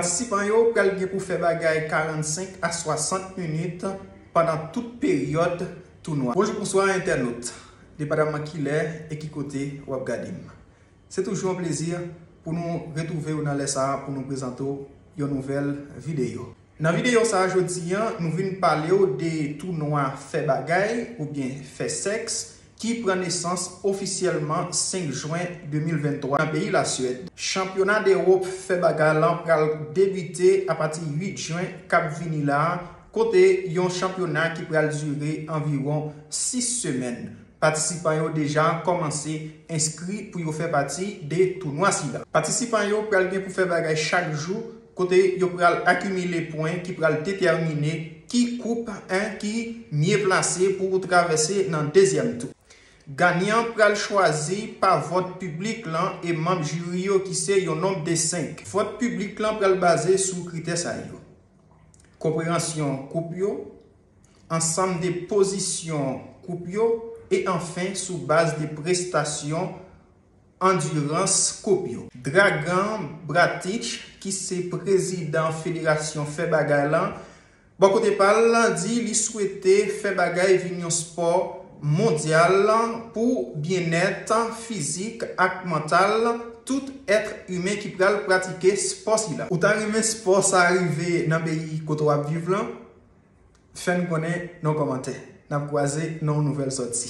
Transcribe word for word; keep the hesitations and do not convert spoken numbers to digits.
Patisipan yo pral gen pou fè bagay karannsenk a swasant minit pandan tout peryòd tounwa. Bonjou, bonswa entènot, depandaman kilè e ki kote w ap gade m. Se toujou yon plezi pou nou retwouve w nan lè sa a pou nou prezante w yon nouvèl videyo. Nan videyo sa a jodi a, nou vin pale w de tounwa fè bagay oubyen fè sèks ki pran nesans ofisyèlman senk jen de mil venntwa nan peyi Laswèd. Chanpyona dewòp fè bagay lan pral debite apati uit jen k ap vini la a, kote yon chanpyona ki pral dire anviwon sis semèn. Patisipan yo deja kòmanse enskri pou yo fè pati de tounwa sila. Patisipan yo pral gen pou fè bagay chak jou, kote yo pral akimile pwen ki pral detèmine ki koup en ki mye plase pou travèse nan dezyèm tou. Ganyan pral chwazi pa vòt piblik lan e manm jiri yo ki se yon nonb de senk. Vòt piblik lan pral baze sou kritè sa yo: konpreyansyon koup yo, ansanm de pozisyon koup yo, e anfen sou baz de prestasyon andirans koup yo. Dragan Bratic, ki se prezidan federasyon fè bagay lan, bò kote pa l, di li swete fè bagay vin yon spò mondyal pou byennèt fizik ak mantal tout èt imen ki pral pratike spò sila. Ou ta renmen spò sa rive nan peyi kote w ap viv lan? Fè n konnen nan kòmantè. N ap kwaze nan yon nouvèl sòti.